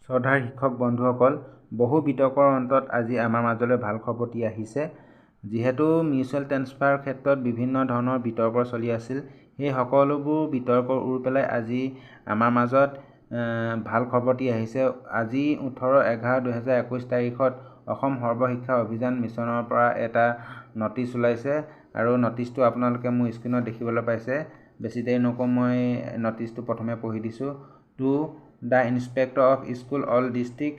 শ্ৰদ্ধাৰ শিক্ষক বন্ধুসকল, বহু বিতৰ্কৰ অন্তত আজি আমাৰ মাজলৈ ভাল খবৰটি আহিছে। যিহেতু মিউচুৱেল ট্ৰেন্সফাৰৰ ক্ষেত্ৰত বিভিন্ন ধৰণৰ বিতৰ্ক চলি আছিল, সেই সকলোবোৰ বিতৰ্ক ওৰ পেলাই আজি আমাৰ মাজত ভাল খবৰটি আহিছে। আজি 18/11/2021 তাৰিখত অসম সৰ্বশিক্ষা অভিযান মিছনৰ পৰা এটা নটিচ ওলাইছে আৰু নটিচটো আপোনালোকে মোৰ স্ক্ৰীণত দেখিবলৈ পাইছে। বেছি দেৰি নকৰোঁ, মই নটিচটো প্ৰথমে পঢ়ি দিছোঁ। To the Inspector of School, all district.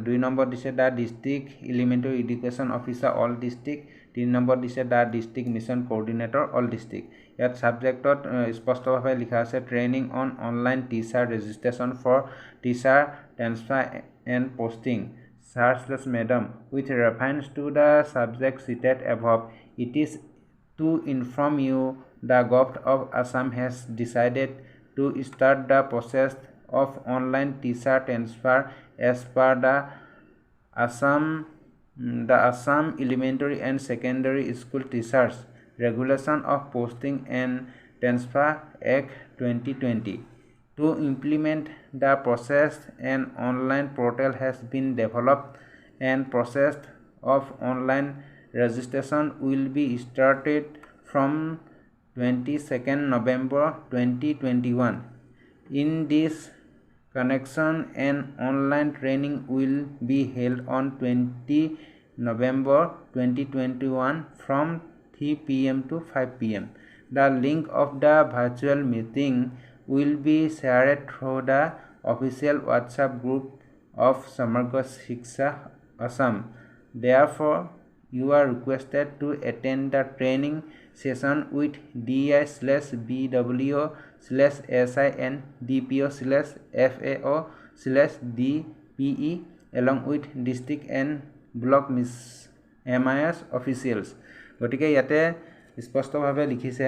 দুই নম্বৰ দিছে the District Elementary Education Officer, all district. তিনি নম্বৰ দিছে the District Mission Coordinator, all district. ইয়াত ছাবজেক্টত স্পষ্টভাৱে লিখা আছে "Training on online teacher registration for teacher transfer and posting". Sir/Madam, with reference to the subject cited above, it is to inform you the Govt of Assam has decided to start the process of online teacher transfer as per the Assam Elementary and Secondary School Teachers, Regulation of Posting and Transfer, Act, 2020. To implement the process, an online portal has been developed and process of online registration will be started from 22nd November 2021. In this connection, an online training will be held on 20 November 2021 from 3 p.m. to 5 p.m. The link of the virtual meeting will be shared through the official WhatsApp group of Samagra Shiksha Assam. Therefore, you are requested to attend the training session with DI/BWO/SI and DPO/FAO/DPE along with district and block MIS officials. গতিকে ইয়াতে স্পষ্টভাৱে লিখিছে,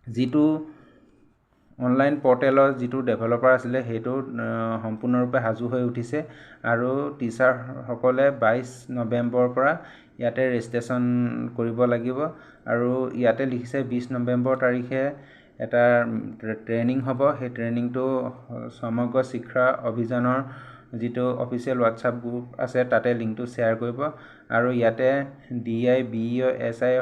যিটো online পৰ্টেলৰ যিটো developer আছিলে, সেইটো সম্পূৰ্ণৰূপে সাজু হৈ উঠিছে আৰু টিচাৰসকলে 22 নৱেম্বৰৰ পৰা ইয়াতে ৰেজিষ্ট্ৰেশ্যন কৰিব লাগিব। আৰু ইয়াতে লিখিছে, 20 নৱেম্বৰ তাৰিখে এটা ট্ৰেইনিং হ'ব। সেই ট্ৰেইনিংটো সমগ্ৰ শিক্ষা অভিযানৰ যিটো অফিচিয়েল হোৱাটছআপ গ্ৰুপ আছে, তাতে লিংকটো শ্বেয়াৰ কৰিব আৰু ইয়াতে D I, B E O', S I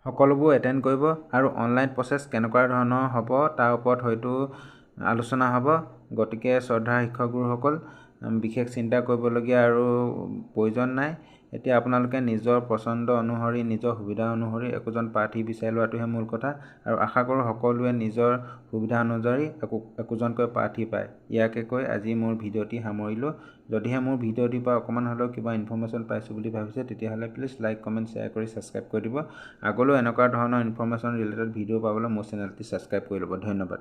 সকলোবোৰ এটেণ্ড কৰিব আৰু অনলাইন প্ৰচেছ কেনেকুৱা ধৰণৰ হ'ব, তাৰ ওপৰত হয়তো আলোচনা হ'ব। গতিকে শ্ৰদ্ধাৰ শিক্ষকগুৰুসকল, বিশেষ চিন্তা কৰিবলগীয়া আৰু প্ৰয়োজন নাই। এতিয়া আপোনালোকে নিজৰ পচন্দ অনুসৰি, নিজৰ সুবিধা অনুসৰি একোজন প্ৰাৰ্থী বিচাৰি লোৱাটোহে মূল কথা আৰু আশা কৰোঁ সকলোৱে নিজৰ সুবিধা অনুযায়ী একোজনকৈ প্ৰাৰ্থী পায়। ইয়াকে কৈ আজি মোৰ ভিডিঅ'টি সামৰিলোঁ। যদিহে মোৰ ভিডিঅ'টিৰ পৰা অকণমান হ'লেও কিবা ইনফৰ্মেশ্যন পাইছোঁ বুলি ভাবিছে, তেতিয়াহ'লে প্লিজ লাইক, কমেণ্ট, শ্বেয়াৰ কৰি ছাবস্ক্ৰাইব কৰি দিব। আগলৈও এনেকুৱা ধৰণৰ ইনফৰ্মেশ্যন ৰিলেটেড ভিডিঅ' পাবলৈ মোৰ চেনেলটি ছাবস্ক্ৰাইব কৰি ল'ব। ধন্যবাদ।